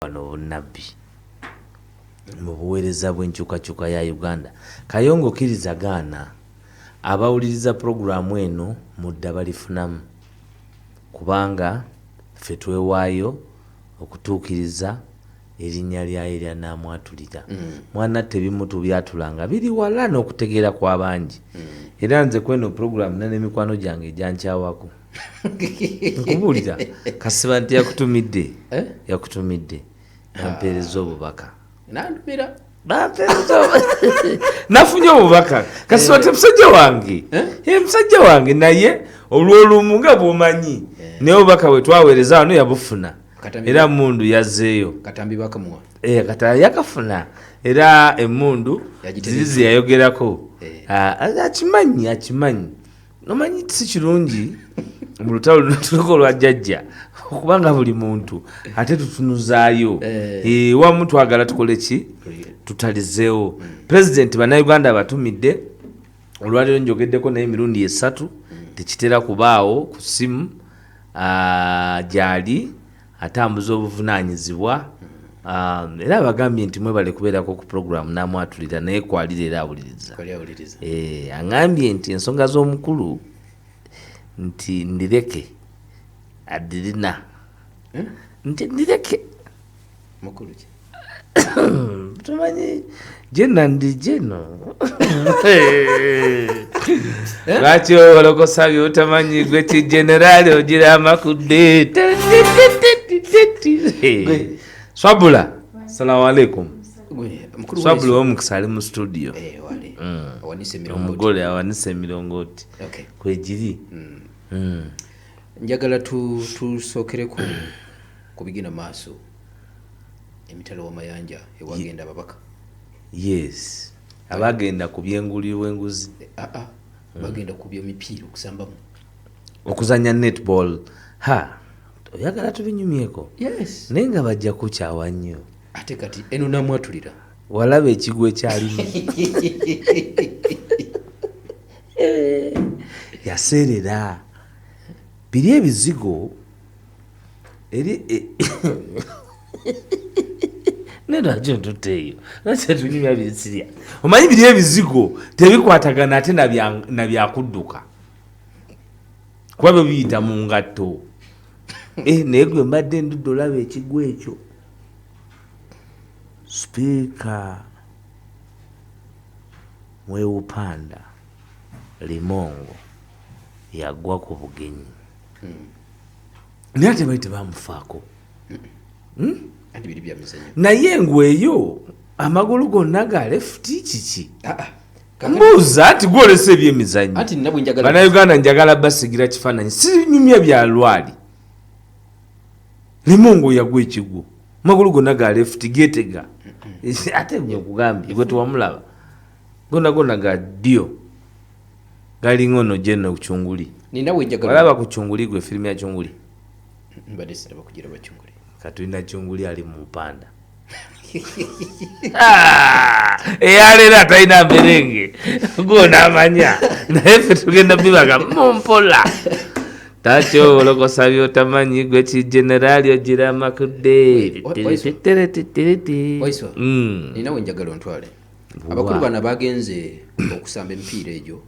Wano obunnabbi mu buweereza bw'enkyukakyuka ya Uganda. Kayongo kkiriza gaana, abawuliriza pulogulaamu eno mudda balifunamu kubanga ffe twewaayo okutuukiriza erinnya lyayo erya Nnaamwatulira. Mwanattu ebimu tubyatula nga biri wala n'okutegeera kw'abangi. Era nze kw'eno pulogulaamu nina ne mikwano gyange egyankyawako. Nkubuulira kasiba nti yakutumidde, Eh? Yakutumidde yampeereza obubaka. Nandumira. Bampeereza nafunye obubaka kasiba nti musajja wange. Eh? Eh, musajja wange naye olw'olumu nga bw'omanyi naye obubaka bwe twaweereza wano yabufuna. Era mundu yazzeeyo. Katambi bakamuwa. Eh, kata yakafuna era emmundu Yagitereka. ziri ze yayogerako. Eh. Ah, akimanyi, akimanyi. Omanyi si kirungi mu lutalo luno tuliko olwa jjajja okubanga buli muntu ate tutunuzaayo. Eh. Eh, wamu twagala tukole ki? Tutalizeewo. Pulezidenti bannayuganda abatumidde olwaleero njogeddeko naye emirundi 3, tekitera kubaawo ku ssimu. Gyali atambuza obuvunaanyizibwa. Era abagambye nti mwebale kubeerako ku pulogulaamu n'amwatulira naye kwalira era awuliriza. Kwali awuliriza. Aŋambye nti ensonga z'omukulu nti ndireke adirina. Eh? Nti ndireke. Mukulu ki? Tumanyi jena ndi jeno. Lwaki olokosa by'otamanyi gwe ki generaali ogira amakudde. Swabula, salamu alaikum. Gwe, mukulu Swabula Wesu. ow'omukisa ali mu studio. Eh, wale. Awanise emirongooti. Omugole awanise emirongooti. Okay. Kwegiri. Njagala tusookere ku bigenda maaso. Emitala w'amayanja ewagenda ababaka. Yes. Abagenda ku byenguli w'enguzi. Bagenda ku by'emipiira okusambamu. Okuzannya netball. Ha, oyagala tubinyumyeko? Yes. Naye nga bajja kukyawa nnyo. Ate kati eno namwatulira. Walaba ekigwo ekyalimu. Yaseerera. Biri ebizigo eri ne lwaki ntutte eyo? Lwaki tetunyumya biri sirya? Omanyi biri ebizigo tebikwatagana ate na byakudduka. Kuba byo biyita mu ngatto. Naye gwe mbadde ndudde olaba ekigwo ekyo. Sipiika Mwewupanda Limongo yagwa ku bugenyi. Naye ate bali tebamufaako. Anti biri bya mizannyo. Naye engwe eyo amagulu gonna ga left kiki? Kakati Mbuuza nti gwolesa ebyemizannyo. Anti nina bwe njagala Bannayuganda njagala basigira kifaananyi. Sinyumya bya lwali. Limongo yagwa ekigwo. Amagulu gonna ga left geetega. Ate gwe nkugambye gwe tewamulaba. Gonna gonna ga ddyo. Galinga ono General Kyunguli. Nina bwe njagala Walaba ku Kyunguli gwe firimu ya Kyunguli? Mbadde siraba kugira ba Kyunguli. Katulina Kyunguli ali mu Mpanda. Eyaleero atalina mberenge gw'onaamanya naye ffe tugenda bibaga mu mpola. Takyo olokosa by'otamanyi gwe ki generaali ogira amakudde. Waiswa. Nina we njagala ontwale. Abakulu bano bagenze okusamba emipiira egyo.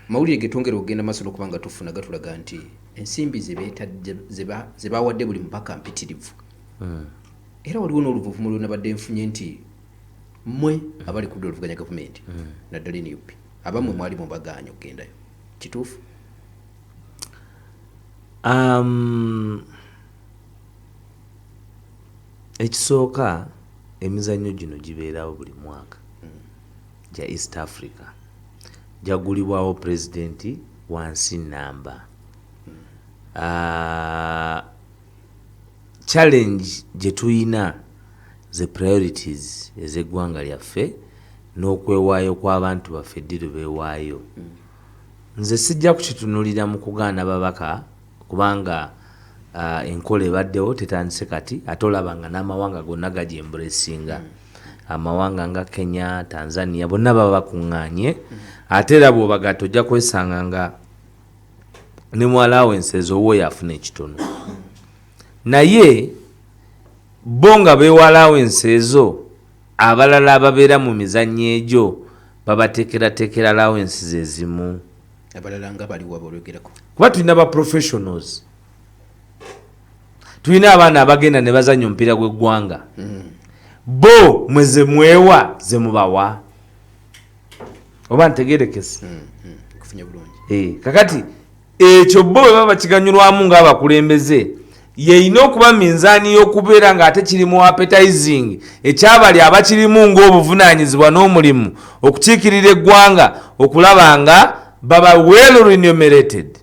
Mawulire ge twongera okugenda maaso n'okuba nga tufuna gatulaga nti ensimbi ze bawadde buli mubaka mpitirivu. Era waliwo n'oluvuvumo lwe nabadde nfunye nti mmwe abali ku ludda oluvuganya gavumenti naddala NUP abammwe mwali mubagaanye okugendayo. Kituufu? Ekisooka emizannyo gino gibeerawo buli mwaka gya East Africa. Gyagulibwawo pulezidenti wansi nnamba. Challenge gye tuyina ze priorities ez'eggwanga lyaffe n'okwewaayo kw'abantu baffe ddi lwe beewaayo. Nze sijja kukitunulira mu kugaana babaka kubanga enkola ebaddewo tetandise kati ate olaba nga n'amawanga gonna gagyemburesinga. Amawanga nga Kenya, Tanzania bonna baba bakuŋŋaanye. Ate era bw'obagatta ojja kwesanga nga ne mu allowances owooyo afuna ekitono. Naye Bo nga beewa allowance ezo, abalala ababeera mu mizannyo egyo babateekerateekera allowances ezimu? Abalala nga baliwa bolwogerako? Kuba tulina ba professionals, tulina abaana abagenda ne bazanya omupiira gw'eggwanga. Bo mwe ze mwewa ze mubawa, oba ntegerekese? Kufunye bulungi. Kakati ekyo bo bwe baba bakiganyulwamu ng'abakulembeze, yeyina okuba minzaani y'okubeera ng'ate kirimu appetizing ekyabali abakirimu ng'obuvunaanyizibwa n'omulimu okukiikirira eggwanga, okulaba nga baba well remunerated.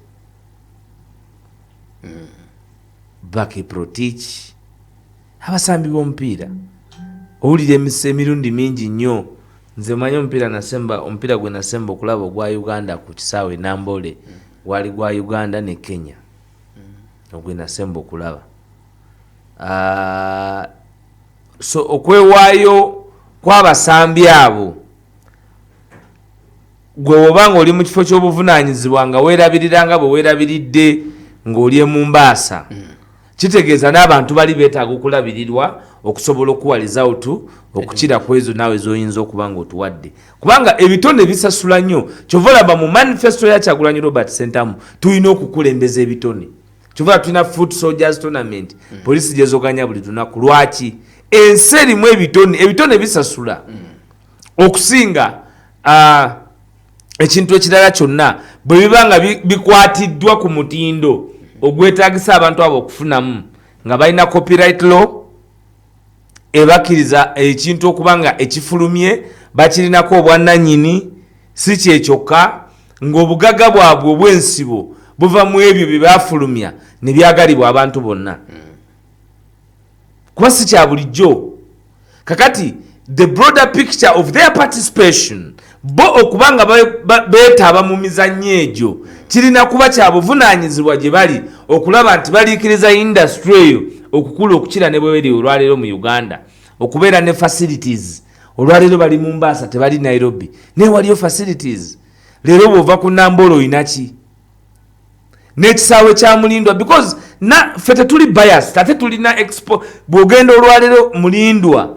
Bakiprotich, abasambi b'omupiira, owulira emirundi mingi nnyo. Nze manyi omupiira nasemba, omupiira gwe nasemba okulaba ogwa Uganda ku kisaawe Nambole gwali gwa Uganda ne Kenya, ogwe nasemba okulaba. So okwewaayo kw'abasambi abo, gwe woba nga oli mu kifo ky'obuvunaanyizibwa nga weerabirira nga bwe weerabiridde ng'oli e Mumbaasa, kitegeeza n'abantu bali beetaaga okulabirirwa okusobola okuwa result okukira ku ezo naawe z'oyinza okuba ng'otuwadde, kubanga ebitone bisasula nnyo. Kyova olaba mu manifesto ya Kyagulanyi Robert Sentamu tulina okukulembeza ebitone. Kyova tulina Foot Soldiers tournament, polisi gyezoganya buli lunaku. Lwaki? Ensi erimu ebitone, ebitone bisasula okusinga ekintu ekirala kyonna, bwe biba nga bikwatiddwa ku mutindo ogwetagisa abantu abo okufunamu, nga balina copyright law ebakkiriza ekintu okuba nga ekifulumye bakirinako obwannannyini. Si kyekyokka, ng'obugagga bwabwe obw'ensibo buva mu ebyo bye bafulumya ne byagalibwa abantu bonna, kuba si kya bulijjo. Kakati the broader picture of their participation, bo okuba nga beetaba mu mizannyo egyo, kirina kuba kya buvunaanyizibwa gye bali okulaba nti baliikiriza industry eyo okukula okukira ne bweri olwaleero mu Uganda, okubeera ne facilities. Olwaleero bali Mumbaasa, tebali Nairobi, naye waliyo facilities. Leero bw'ova ku Nambolo oyinaki n'ekisaawe kya Mulindwa, because na ffe tetuli biased, ate tulina expo. Bw'ogenda olwaleero, Mulindwa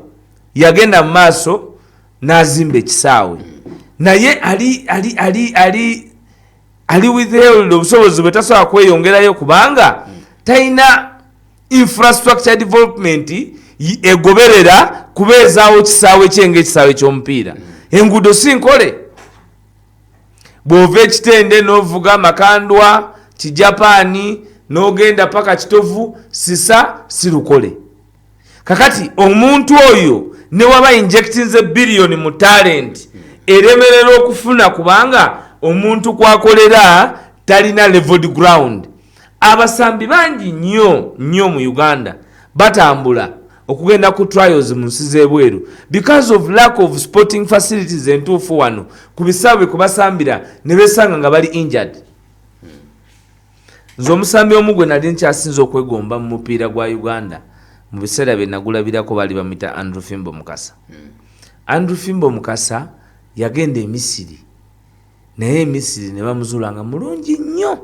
yagenda mu maaso n'azimba ekisaawe, naye ali withheld, obusobozi bwe tasobola kweyongerayo kubanga talina infrastructure development egoberera kubeezaawo kisaawe kye ngaekisaawe ky'omupiira. Enguudo si nkole. Bw'ova Ekitende n'ovuga Makandwa, Kijapaani, n'ogenda paka Kitovu, sisa si lukole. Kakati omuntu oyo ne waba injectinze biliyoni mu talent, eremerera okufuna kubanga omuntu kwakolera talina leveled ground. Abasambi bangi nnyo nnyo mu Uganda batambula okugenda ku trials mu nsi z'ebweru because of lack of sporting facilities entuufu wano ku bisaawe kubasambira, ne besanga nga bali injured. Nze omusambi omu gwe nali nkyasinza okwegomba mu mupiira gwa Uganda mu biseera bye nagulabirako, baali bamuyita Andrew Fimbo Mukasa. Andrew Fimbo Mukasa yagenda e Misiri, naye Emisiri ne bamuzuula nga mulungi nnyo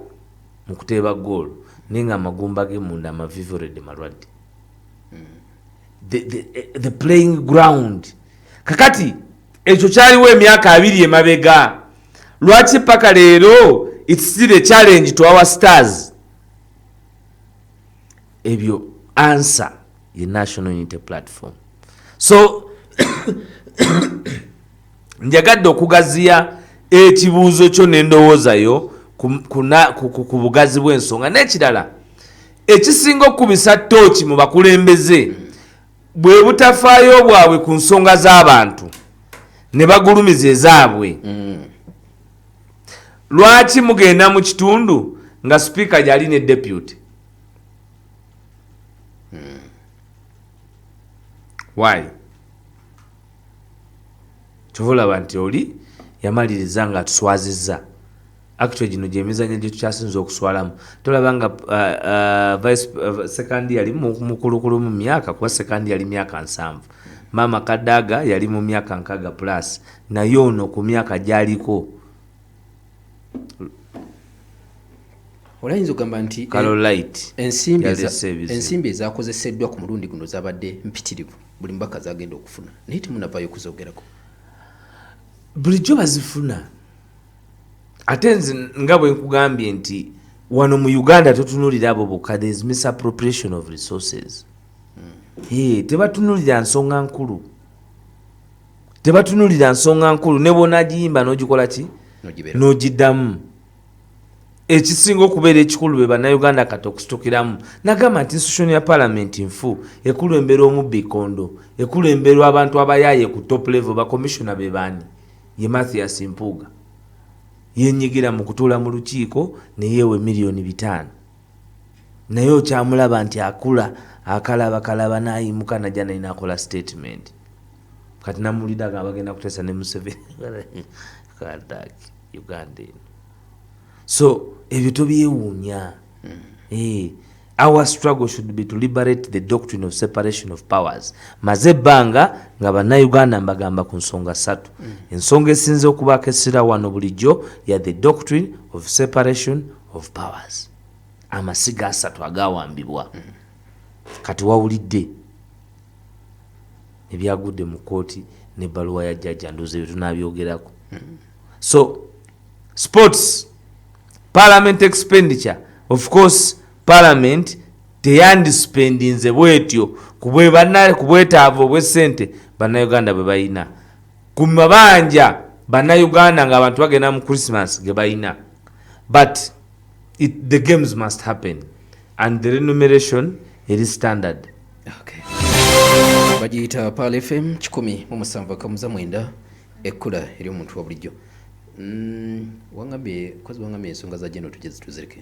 mu kuteeba goolo, naye nga amagumba ge munda amavivored malwadde. The playing ground, kakati ekyo kyaliwo emyaka 20 emabega. Lwaki paka leero it's still a challenge to our stars? Ebyo answer ye National Unity Platform. So njagadde okugaziya ekibuuzo kyo n'endowoozayo ku bugazi bw'ensonga. N'ekirala ekisinga okukubisa ttooki mu bakulembeze bwe butafaayo bwabwe ku nsonga z'abantu ne bagulumiza ezaabwe. Lwaki mugenda mu kitundu nga sipiika gyali ne deputy? Why? Kyova olaba nti oli yamaliriza nga atuswazizza. Actually, gino gyemizanyo gye tukyasinza okuswalamu. Tolaba nga vice Sekandi yali mukulukulu mu myaka, kuba Sekandi yali myaka 70, maama Kadaga yali mu myaka 60 plus, naye ono ku myaka gyaliko. Olayinza okugamba nti Carolite ensimbi yaleese ebizibu. Ensimbi ezakozeseddwa ku mulundi guno zabadde mpitirivu, buli mubaka zagenda okufuna, naye temunavaayo okuzogerako. Bulijjo bazifuna. Ate nze nga bwe nkugambye nti wano mu Uganda totunulira abo bokka, there is misappropriation of resources. Hey, tebatunulira nsonga nkulu, tebatunulira nsonga nkulu, ne bwonagiyimba n'ogikola ki, N'ogibeera. N'ogiddamu. Ekisinga okubeera ekikulu be Bannayuganda kati okusitukiramu, nagamba nti institution ya parliament nfu, ekulembera omubbi kondo, ekulemberwa abantu abayaaye ku top level. Bacommissioner be baani? Ye Mathias Mpuuga yenyigira mu kutuula mu lukiiko neyeewa 5 miliyoni, naye okyamulaba nti akula akalaba kalaba n'ayimuka najja naye nakola statement. Kati namulidde agamba bagenda kuteesa ne Museveni. Kadaki Uganda eno. So ebyo tobyewuunya. Our struggle should be to liberate the doctrine of separation of powers. Maze ebbanga nga Bannayuganda mbagamba ku nsonga ssatu. Ensonga esinze okubaako essira wano bulijjo ya the doctrine of separation of powers, amasiga asatu agawambibwa. Kati wawulidde ebyagudde mu kooti nebbaluwa ya jjajja, ndowooza ebyo tunabyogerako. So sports, parliament expenditure, of course parliament teyandispendinze bwetyo ku bwetaavu obwesente Bannayuganda bwe balina, ku mabanja Bannayuganda ng'abantu bagenda mu Christmas ge balina, but the games must happen and the remuneration eri standard. Okay. Bagiyita Pearl FM 107.9, ekkula ery'omuntu wa bulijjo. Wangambye kozi, wangambye ensonga za geno tujje tuzireke.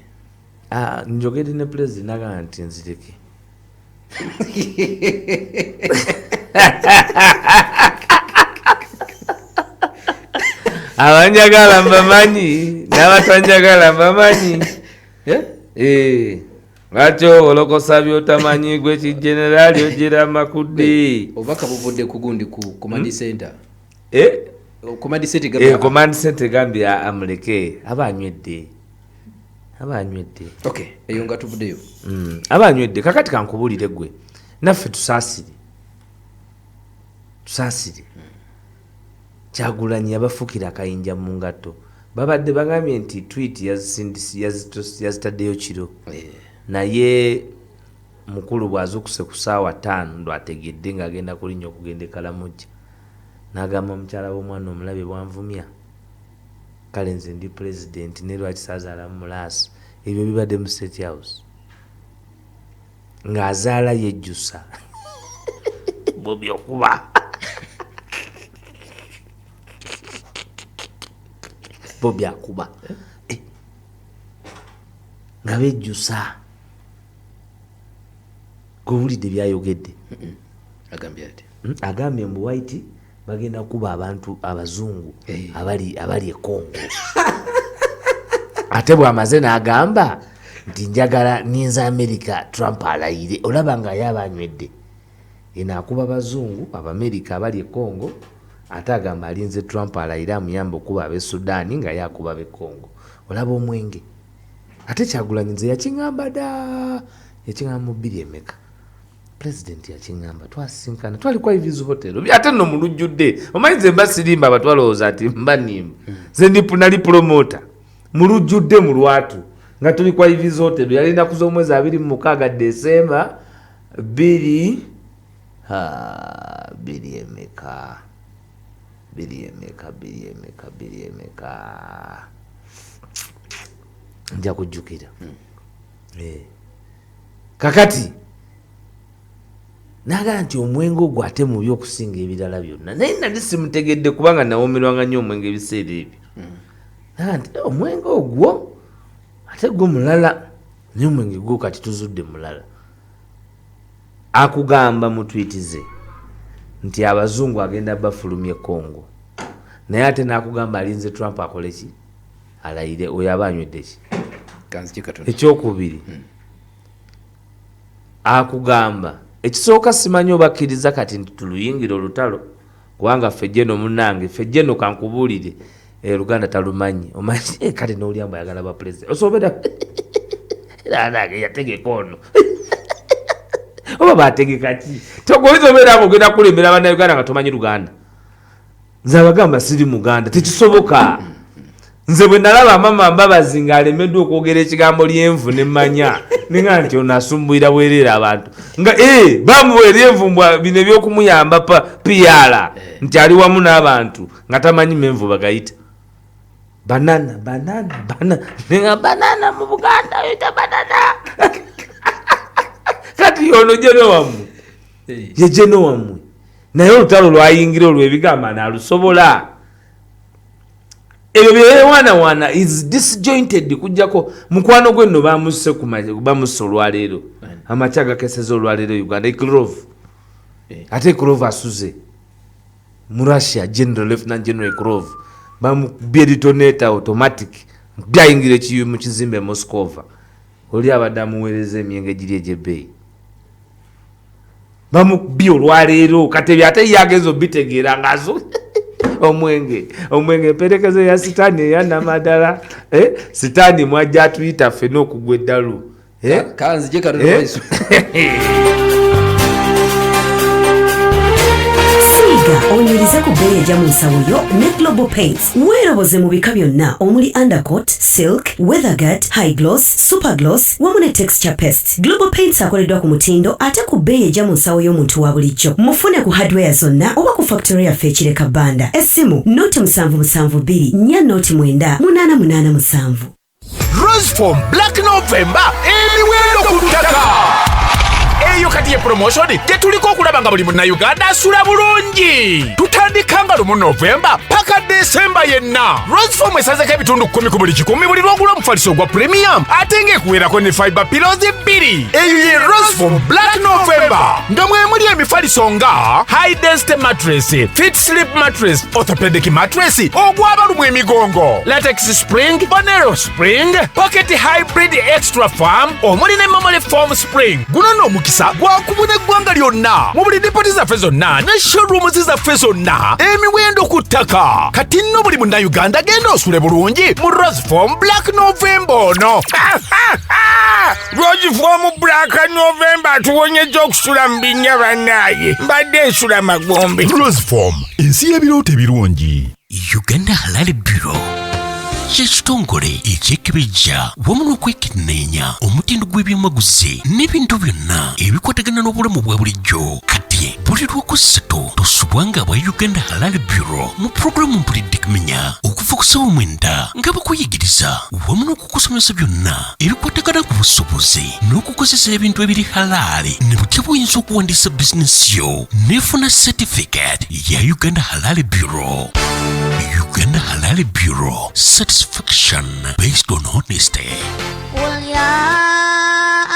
Ah, njogedde ne President, nagamba nti nzireke. Abanjagala mbamanyi n'abatanjagala mbamanyi. Eh? Eh, lwaki olokosa byotamanyi? Gwe kigeneraali ogira makudde. Obubaka buvudde ku gundi, ku command center. Eh? Command center. Eh, gamba command center egambye amuleke, aba anywedde, aba anywedde. Okay, eyo nga tuvuddeyo. Aba anywedde. Kakati kankubuulire gwe, naffe tusaasire, tusaasire. Kyagulanyi yabafuukira akayinja mu ngatto. Babadde bagambye nti tweet yazitaddeyo kiro, naye mukulu bw'azuukuse ku ssaawa 5 lwategedde ng'agenda kulinnya okugenda e Kalamujja, n'agamba mukyala w'omwana, "Omulabe bwanvumya, kale nze ndi pulezidenti, naye lwaki saazaalamu mulaasi?" Ebyo bibadde mu State House ng'azaala yejjusa Bobi okuba Bobi akuba. Eh, nga bejjusa. Gwewulidde byayogedde? Agambye ati? Agambye mbu white bagenda kuba abantu abazungu abali e Congo. Ate bwamaze n'agamba nti njagala ninza America, Trump alayire. Olaba nga yaba anywedde. Eno akuba bazungu Abamerika abali e Congo, ate agamba alinze Trump alayire amuyambe okuba ab'e Sudaani, nga ye akuba b'e Congo. Olaba omwenge. Ate Kyagulanyi nze yakiŋŋamba dda, yakiŋŋamba mu bbiri emeka. Pulezidenti yakiŋŋamba, twasinkana, twali kwa Ivy's Hotel, ate nno mu lujjudde. Omanyi nze mba sirimba, abatwalowooza nti mba nimba. Nze ndi nali promoter mu lujjudde, mu lwatu, nga tuli kwa Ivy's Hotel. Yali ennaku z'omwezi 26 Desemba bbiri bbiri emeka, bbiri emeka, bbiri emeka, bbiri emeka, nja kujjukira. Eh. Kakati nagamba nti omwenge ogwo ate mubi okusinga ebirala byonna, naye nali simutegedde kubanga nawomerwanga nnyo omwenge ebiseera ebyo. Naga nti, "Eh, omwenge ogwo ate gwo mulala, naye omwenge gwo kati tuzudde mulala." Akugamba mutwitize nti abazungu agenda bafulumya e Congo, naye ate nakugamba alinze Trump akole ki? Alayire. Oyo aba anywedde ki? Kanziki katono. Ekyokubiri akugamba, ekisooka simanyi obakkiriza kati nti tuluyingire olutalo, kubanga ffe jeno munange, ffe jeno kankubuulire, Luganda talumanyi. Omanyi, kale nowulira mbu ayagala ba president osobola. Era yategeka ono oba bategeka ki? Togoyinza obeera nga ogenda kukulembera Bannayuganda nga tomanyi Luganda. Nze abagamba siri Muganda, tekisoboka. Nze bwe nalaba Mama Mbabazi ng'alemeddwa okwogera ekigambo lyenvu ne mmanya nenga nti ono asumbuyira bwereere abantu nga bamuwa eryenvu mbwa bino ebyokumuyamba PR nti ali wamu n'abantu nga tamanyi menvu bagayita banana banana banana nenga banana mu Buganda oyita banana. Kati ono jeno wammwe, ye jeno wammwe, naye olutalo lwayingira olwo ebigamba naalusobola. Ebyo byeyewaanawaana is disjointed. Kujjako mukwano gwe nno bamusse bamusse olwaleero, amakya gakeseza olwaleero Uganda. Eklov, ate Eklov asuze mu Russia. General, Lieutenant General Eklov bamukubye detonator automatic byayingira ekiyu mu kizimbe Moscova. Oli abadde amuweereza emyenge giri egyebbeeyi, bamukubye olwaleero. Kati ebyo ate ye agenza obitegeera ngaazu omwenge, omwenge emperekeze ya sitaani eya namadala. Sitaani mwajja atuyita ffena okugwa eddalu. Kanzije katono. Maiso. Siiga onyirize ku bbeeyi ejja mu nsawo yo ne Global Paints. Weeroboze mu bika byonna omuli undercoat, silk, weatherguard, high gloss, super gloss wamu ne texture paste. Global Paints akoleddwa ku mutindo ate ku bbeeyi ejja mu nsawo y'omuntu wa bulijjo. Mufune ku hardware zonna oba ku factory yaffe ekireka bbanda. Essimu 077 409 887. Roseform Black November, emiwendo ku ttaka. Eyo kati ye promotion gye tuliko okulaba nga buli Munnayuganda asula bulungi. Tutandika nga 1 Novemba paka Desemba yenna. Roseform esazeko ebitundu 10 ku buli 100 buli lwogula omufaliso ogwa premium, ate ng'ekuweerako ne fiber pillows 2. Eyo ye Roseform Black November, nga mwe muli emifaliso nga high density mattress, fit sleep mattress, orthopedic mattress ogw'abalumwa emigongo, latex spring, bonero spring, pocket hybrid extra firm omuli ne memory foam spring. Guno nno omukisa gwakubuna eggwanga lyonna mu buli depoti zaffe zonna ne showrooms zaffe zonna, emiwendo ku ttaka. Kati nno buli Munnayuganda genda osule bulungi mu Roseform Black November ono. Roseform Black November atuwonyeza okusula mu binnya. Bannaaye, mbadde nsula magombe. Roseform, ensi y'ebirooto ebirungi. Uganda Halal Bureau kyekitongole ekyekebejja wamu n'okwekenneenya omutindo gw'ebyamaguzi n'ebintu byonna ebikwatagana n'obulamu bwa bulijjo. Kati buli Lwokusatu tosubwanga abwa Uganda Halal Bureau mu pulogulaamu Mpulidde Kumenya okuva ku ssaawa 9 nga bakuyigiriza wamu n'okukusomesa byonna ebikwatagana ku busuubuzi n'okukozesa ebintu ebiri halaali ne butya buyinza okuwandiisa bizinesi yo n'efuna certificate ya Uganda Halal Bureau. Uganda Halal Bureau, satisfaction based on honesty. قل يا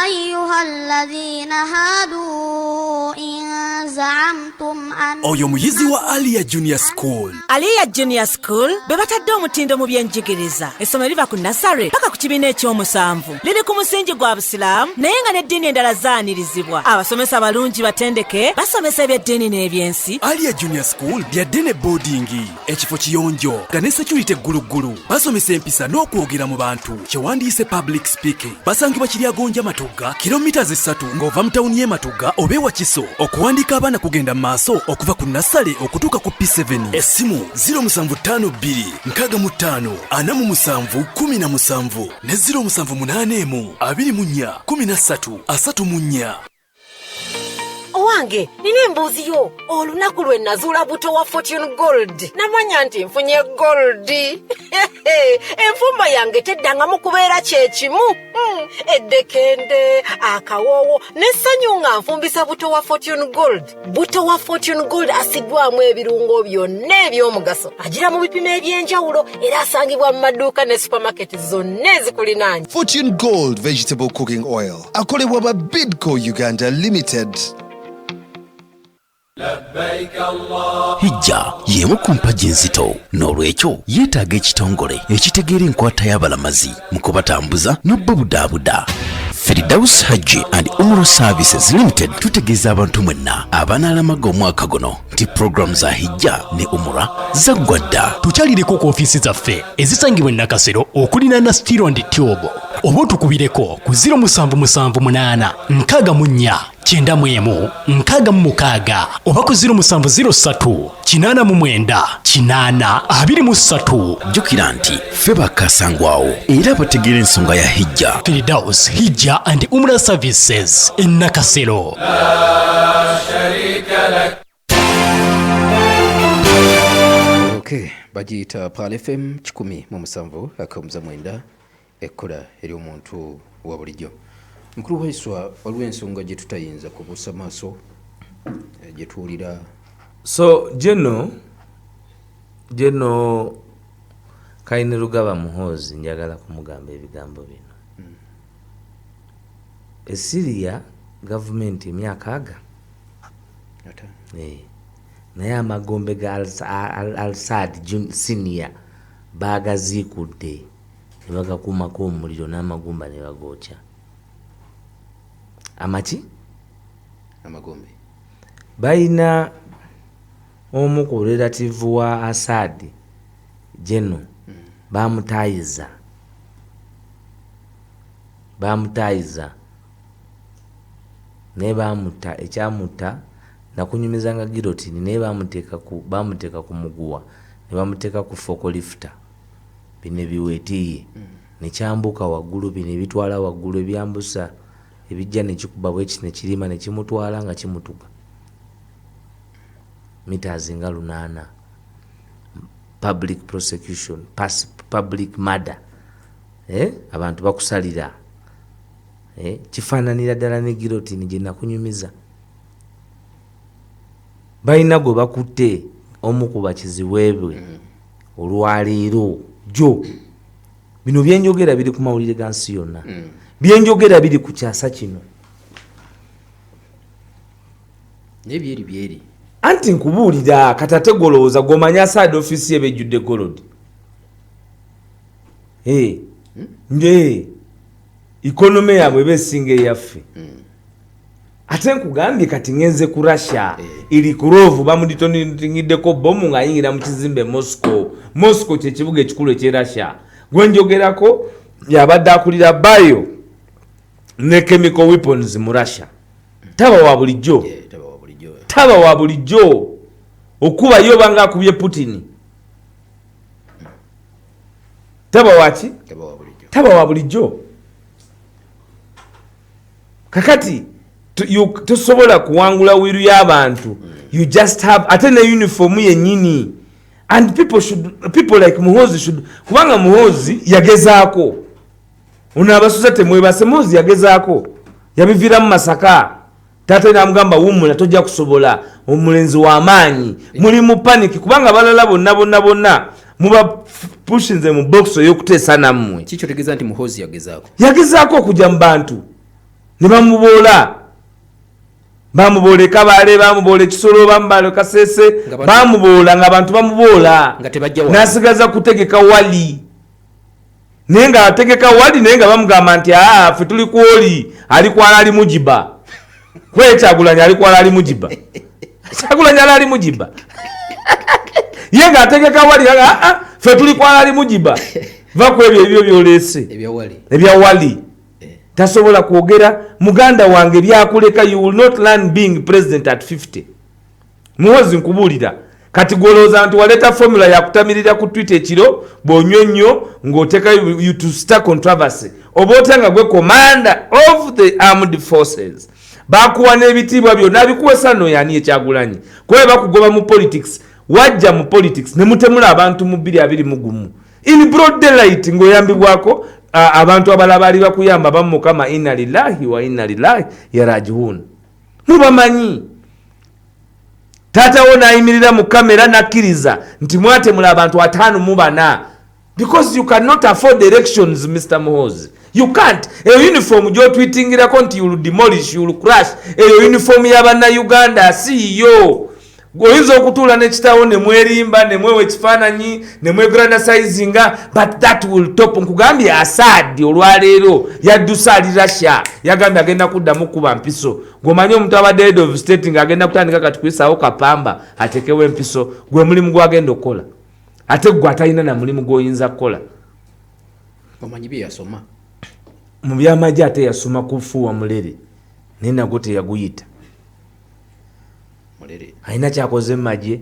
أيها الذين هادوا إن زعمتم أن Oyo muyizi wa Alia Junior School. Aliya Junior School be batadde omutindo mu byenjigiriza. Essomero liva ku nursery paka ku kibiina ekyomusanvu. Liri ku musingi gwa Busiraamu naye nga n'eddiini endala zaanirizibwa. Abasomesa balungi batendeke, basomesa ebyeddiini n'ebyensi. Alia Junior School byadde ne boarding, ekifo kiyonjo nga ne security egguluggulu. Basomesa empisa n'okwogera mu bantu, kyewandiise public speaking. Basangibwa Kiryagonja Matugga, kilomita 3 ng'ova mu tawuni y'e Matugga oba ewa Kiso. Okuwandiika abaana kugenda mu maaso okuva ku nursery okutuuka ku P7. Essimu 0752 65 47 17 ne 0781 24 13 34. Owange, nina embuuzi yo. Olunaku lwe nazuula buto wa Fortune Gold namanya nti nfunye gold. Enfumba yange teddangamu kubeera kyekimu. Eddekende, akawoowo n'essanyu nga nfumbisa buto wa Fortune Gold. Buto wa Fortune Gold asiddwamu ebirungo byonna eby'omugaso, agira mu bipimo eby'enjawulo era asangibwa mu maduuka ne supamaketi zonna ezikulinaanye. Fortune Gold Vegetable Cooking Oil akolebwa ba Bidco Uganda Limited. Hijja y'emu ku mpagi enzito, n'olwekyo yeetaaga ekitongole ekitegeera enkwata y'abalamazi mu kubatambuza n'obbabudaabuda. Firdaus Hajji and Umrah Services Limited tutegeeza abantu mwenna abanaalamaga omwaka guno nti pulogulaamu za Hijja ne Umrah zaggwa dda. Tukyalireko ku ofiisi zaffe ezisangibwa e Nakasero okuliraana Steel and Tube oba otukubireko ku 0778 64 91 66 oba ku 0703 89 8 23. Jjukira nti ffe bakasangwawo era bategeera ensonga ya Hijja. Firdaus Hijja and Umrah Services e Nakasero. Okay, bagiyita Pearl FM 107.9, ekkola eri omuntu wa bulijjo. Mukulu Waiswa, waliwo ensonga gye tutayinza kubuusa maaso, gye tuwulira. So General Kainerugaba Muhoozi, njagala kumugamba ebigambo bino. E Syria gavumenti emyaka aga naye amagombe ga Al-Assad Senior bagaziikudde ne bagakumako omuliro n'amagumba ne bagookya. Amaki? Amagombe. Balina omu ku relative wa Assad General bamutayiza. Bamutayiza. Naye bamutta, ekyamutta nakunyumizanga guillotine, naye bamuteeka ku muguwa ne bamuteeka ku forklift, bino ebiweetiye ne kyambuka waggulu, bino ebitwala waggulu ebyambusa ebijja ne kikuba bweki ne kirima ne kimutwala nga kimutuga meters nga 8. Public prosecution, public murder, abantu bakusalira, kifaananira ddala ne guillotine gye nakunyumiza. Balina gwe bakutte omu ku bakizibwebwe olwaleero jjo. Bino byenjogera biri ku mawulire ga nsi yonna, byenjogera biri ku kyasa kino. Naye byeri byeri. Anti nkubuulira kati ate golowooza gw'omanyi Assad ofiisi ye bejjudde gold. Nje economy yaabwe eba esinga eyaffe. Ate nkugambye kati ngenze ku Russia, Ilikurov bamudetonatingiddeko bomu ng'ayingira mu kizimbe Moscow. Moscow kye kibuga ekikulu eky'e Russia. Gwe njogerako yabadde akulira bio ne chemical weapons mu Russia. Taba wa bulijjo. Taba wa bulijjo. Okuba yo banga akubye Putin. Taba waki? Taba wa bulijjo. Kakati tosobola kuwangula wiru y'abantu. You just have ate ne uniform yennyini. And people like Muhoozi should, kubanga Muhoozi yagezaako. Ono abasuza temwebase, Muhoozi yagezaako. Yabiviira mu Masaka. Taata n'amugamba wummula tojja kusobola, omulenzi w'amaanyi. Muli mu panic kubanga abalala bonna bonna bonna muba pushinze mu box ey'okuteesa nammwe. Kiki otegeeza nti Muhoozi yagezaako? Yagezaako okujja mu bantu ne bamuboola. Bamuboola e Kabale, bamuboola e Kisolo, bamuboola e Kasese, bamuboola ng'abantu bamuboola. Nga tebajja wali. N'asigaza kutegeka wali. Naye ng'ategeka wali, naye nga bamugamba nti ffe tuli ku oli, ali kwala ali mujiba. Kwe Kyagulanyi ali kwala ali mujiba. Kyagulanyi ali mujiba. Ye ng'ategeka wali, ffe tuli kwala ali mujiba. Va ku ebyo ebyo by'oleese. Ebya wali. Ebya wali. Tasobola kwogera muganda wange byakuleka, you will not learn being president at 50. Muhoozi nkubuulira. Kati gw'olowooza nti waleeta formula ya kutamirira ku Twitter ekiro bw'onywa ennyo ng'oteeka you to start controversy. Oba otya nga gwe commander of the armed forces. Bakuwa n'ebitiibwa byonna abikuwesa nno yani Kyagulanyi. Kuba bakugoba mu politics, wajja mu politics ne mutemula abantu mu bbiri abiri mu gumu. In broad daylight ng'oyambibwako abantu abalala baali bakuyamba bamukama inna lillahi wa inna lillahi yarajiun. Mubamanyi. Taata wo n'ayimirira mu kamera n'akkiriza nti mwatemula abantu 54 because you cannot afford elections, Mr. Muhoozi. You can't. Eyo uniform gy'otwitingirako nti you will demolish, you will crash. Eyo uniform y'abannayuganda si yo. Oyinza okutuula ne kitaawo ne mwerimba ne mwewa ekifaananyi ne mwegranasizinga, but that will top. Nkugambye, Assad olwaleero yadduse ali Russia, yagambye agenda kuddamu kuba mpiso. Gweomanyi omuntu abadde head of state ng'agenda kutandika kati kuyisaawo kapamba atekewo empiso, gwe mulimu gwagenda okukola, ate gwe atalina na mulimu gw'oyinza kukola. Omanyi bye yasoma mu byamagye, ate yasoma kufuuwa mulere, naye nagwo teyaguyita. Alina kyakoze mumagye?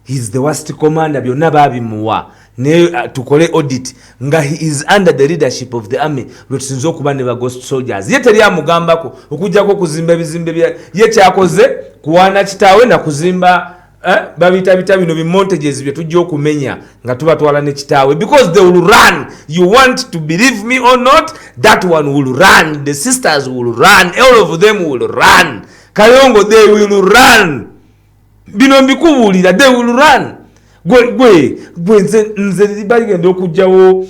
He's the worst commander. Byonna babimuwa, naye tukole audit nga he is under the leadership of the army, lwe tusinze okuba ne ba ghost soldiers. Ye teri amugambako okugjako okuzimba ebizimbe bya ye. Kyakoze kuwaana kitaawe nakuzimba, babiyita bita bino bimontages bye tujja okumenya nga tubatwala ne kitaawe, because they will run. You want to believe me or not, that one will run, the sisters will run, all of them will run. Kayongo, they will run. Bino mbikubuulira, they will run. Gwe gwe gwe, nze bagenda okugjawo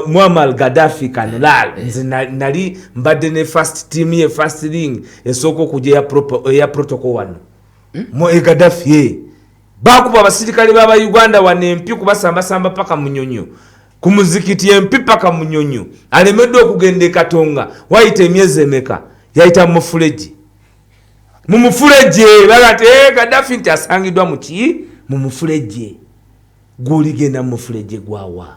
Muammar Gaddafi kanelal. Nze nali mbadde ne first team ye, first ring esooka okujja eya protocol wano. Mo Gaddafi ye bakuba abasirikale b'abauganda wano empi kubasambasamba paka Munyonyo, ku muzikiti empi paka Munyonyo. Alemeddwa okugenda e Katonga, wayita emyezi emeka, yayita mu mufuleji, mu mufuleje. Baga nti, "Eh, Gaddafi nti asangiddwa muki mu mufuleje." Gwoligenda mu mufuleje gwawa?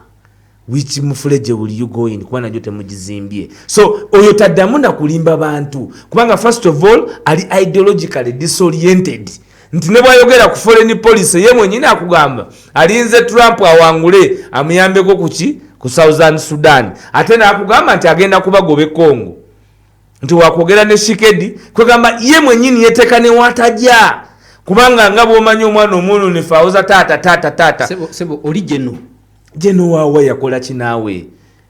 Which mufuleje will you go in? Kuba nagyo temugizimbye. So oyo taddamu nakulimba bantu, kubanga first of all ali ideologically disoriented, nti ne bwayogera ku foreign policy, ye mwenyini akugamba alinze Trump awangule amuyambeko kuki ku Southern Sudan, ate nakugamba nti agenda kubagoba e Congo, nti wakwogera ne Tshisekedi. Kwegamba ye mwenyini yeteeka newatajja, kubanga nga bwomanyi omwana omwononefu awoza taata, taata, taata. Sebo, oli geno. Geno waawa, yakola kinaawe?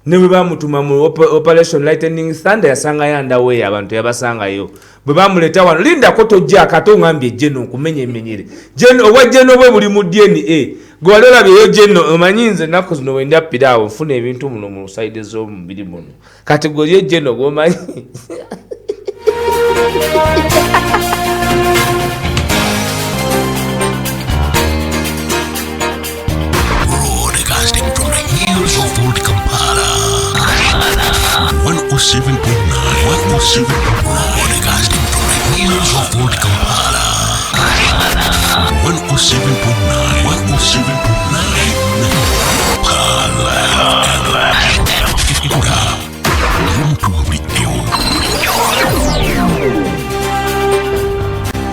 Ne bwe bamutuma mu Operation Lightning Thunder, yasangayo andaweeyo abantu, yabasangayo. Bwe bamuleeta wano, lindako, tojja akate oŋambye geno nkumenya emenyere. Geno, obwa geno bwe buli mu DNA. Gwe wali olabyeyo geno? Omanyi nze ennaku zino wendya piraawo, nfuna ebintu muno mu side z'omubiri muno. Kati gwe olye geno gwomanyi? Broadcasting from the hills of Old Kampala. 107.9, 107.9. Broadcasting from the hills of Old Kampala. 107.9, 107.9. Pala. Ekula. Y'omuntu wa bulijjo.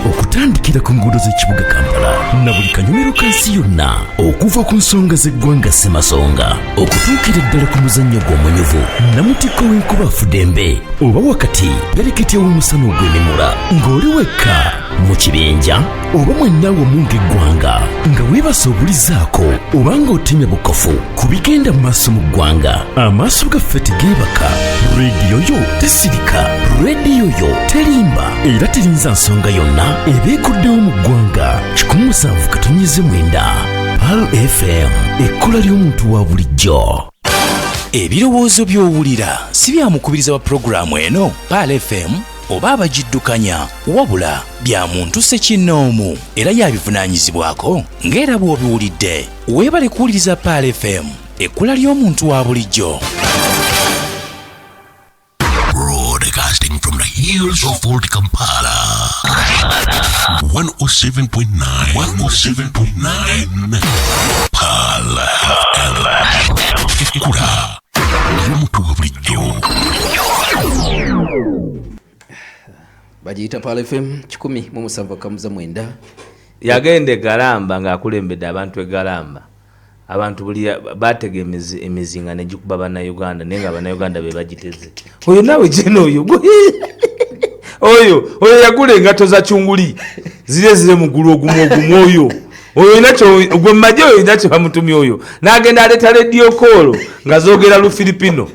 Okutandikira ku nguudo z'ekibuga Kampala na buli kanyomero ka nsi yonna, okuva ku nsonga z'eggwanga ssemasonga okutuukira ddala ku muzannyo gw'omunyuvu namutikko w'enkuba afudembe oba wakati pereketya w'omusana ogw'emimula, ng'oli wekka mu kibinja oba mwenna wamu ng'eggwanga, nga weebasa obulizaako oba ng'otemya bukofu ku bigenda mu maaso mu ggwanga, amaaso gaffe tegeebaka, rediyo yo tesirika, rediyo yo terimba era terinza nsonga yonna ebeekuddewo mu ggwanga. 107.9 Pearl FM, ekkula ly'omuntu wa bulijjo. Ebirowoozo by'owulira si bya mukubiriza wa pulogulaamu eno Pearl FM oba abagiddukanya, wabula bya muntu ssekinnoomu era yabivunaanyizibwako ng'era bw'obiwulidde. Weebale kuwuliriza Pearl FM, ekkula ly'omuntu wa bulijjo. Broadcasting from the hills of Old Kampala. 107.9, 107.9. Pearl FM. Ekkula ly'omuntu wa bulijjo. Bagiyita Pearl FM 107.9. Yagenda egalamba ng'akulembedde abantu egalamba. Abantu buli batega emizinga negikuba Bannayuganda, naye nga Bannayuganda be bagiteze. Oyo naawe jeno, oyo oyo yagula engato za kyunguli zire zire mugulu ogumu ogumu. Oyo olina gwe mumagye, oyo olina kye bamutumye. Oyo n'agenda aleeta radio call nga zoogera Lufilipino.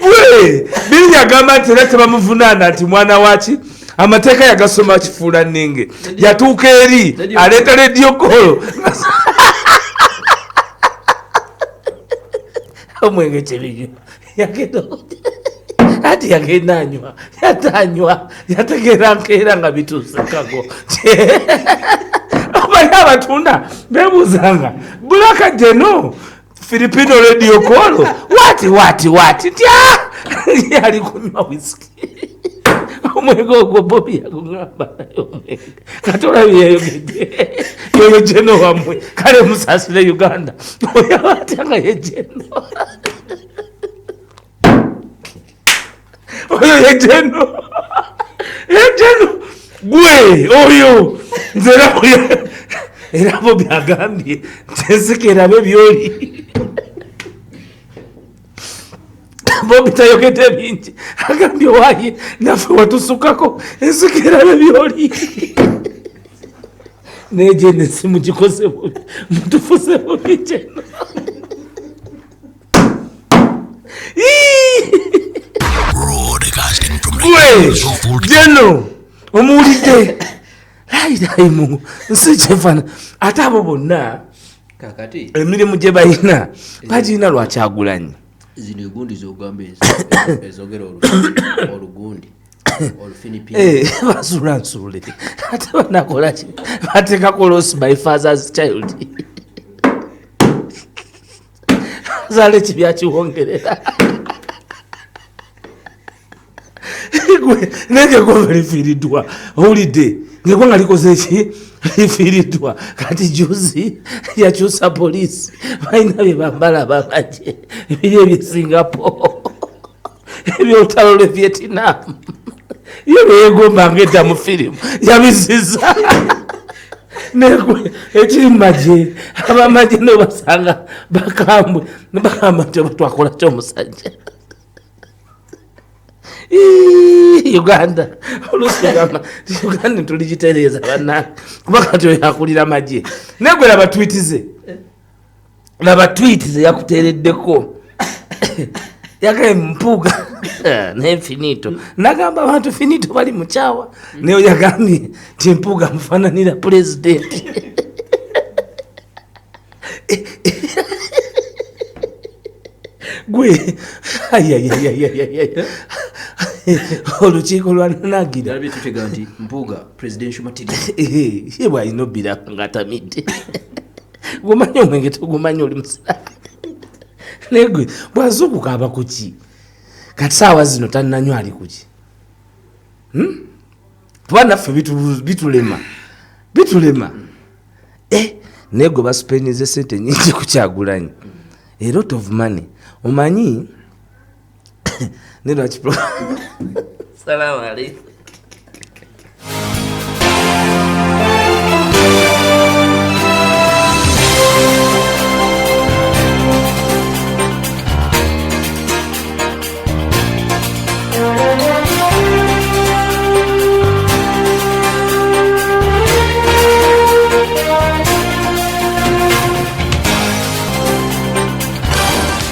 Gwe biri yagamba nti era tebamuvunaana nti mwana waki, amateeka yagasoma kifuula nnenge. Yatuuka eri aleeta radio call. Omwenge kyebinyo yagenda ati yagenda anywa, yatanywa, yategeera nkeera nga bituusekago. Omanyi abatunda bebuuzanga Black Geno Filipino radio call wati wati wati tya yali kunywa whisky. Omwenge ogwo Bobi yagugamba naye omwenge kati olabye yayogedde yoyo Geno wammwe, kale musaasire Uganda oyo atya nga ye Geno, oyo ye Geno, ye Geno gwe oyo nze era Bobi agambye nti ensiko erabe byoli. Bobi tayogedde bingi, agambye waaye naffe watusukako ensiko erabe byoli. Naye Geno esimu gikoze bubi, mutufuze bubi Geno. Gwe Geno omuwulidde layilayimu nsi kyefaana ate abo bonna kakati emirimu gye balina bagirina lwakyagulanyi. Zino egundi zogamba ezogera olugundi olufinipino basula nsule ate banakolaki bateekako loss by father's child zaala ekibya kiwongerera naye eggwanga lifiiriddwa, owulidde ng'eggwanga likoze ki lifiiriddwa. Kati juzi yakyusa poliisi, balina bye bambala abamagye ebiri ebye Singapore ebyolutalo lwe Vietnam, yo byeyegombanga edda mu firimu yabisiza. Ekiri mu magye, abamagye nobasanga bakambwe bagamba nti oba twakola ki omusajja. Uganda oluusi ogamba nti Uganda tuligitereeza bannange, kuba kati oyo akulira magye. Naye gwe laba tweet ze, laba tweet ze yakuteereddeko yagaye Mpuuga naye Finito nagamba abantu Finito bali mukyawa, naye yagambye nti Mpuuga mufaananira pulezidenti. Gwe ayayayayayaya olukiiko lwa Nagira tutega nti Mpuuga presidential material ye bwalina obbirako ng'atamidde. Gumanyi omwenge togumanyi oli musiraamu, naye gwe bwazuukuka aba kuki? Kati saawa zino tannanywa ali kuki? Kuba naffe bitulema bitulema. Naye gwe basipenize sente nyingi ku Kyagulanyi, a lot of money. Omanyi ne lwaki salamu aleikum.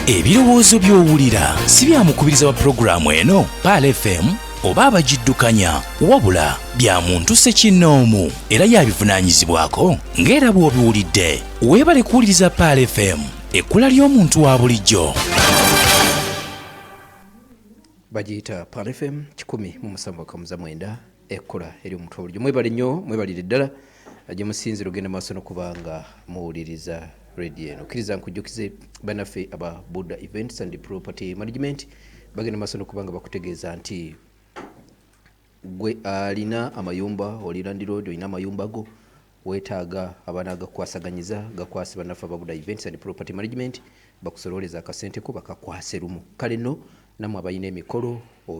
Ebirowoozo by'owulira si bya mukubiriza wa pulogulaamu eno Pearl FM oba abagiddukanya, wabula bya muntu ssekinnoomu era yabivunaanyizibwako ng'era bw'obiwulidde. Weebale kuwuliriza Pearl FM, ekkula ly'omuntu wa bulijjo. Bagiyita Pearl FM 107.9, ekkula eri omuntu wa bulijjo. Mwebale nnyo, mwebalire ddala gye musinzira ogenda maaso n'okuba nga muwuliriza radio eno. Kkiriza nkujjukize bannaffe aba Buddha Events and Property Management bagenda maaso n'okuba nga bakutegeeza nti gwe alina amayumba, oli landlord, olina amayumba go, weetaaga abaana gakwasaganyiza, gakwase bannaffe aba Buddha Events and Property Management bakusololeza akasente ko bakakwase lumu. Kale nno nammwe abalina emikolo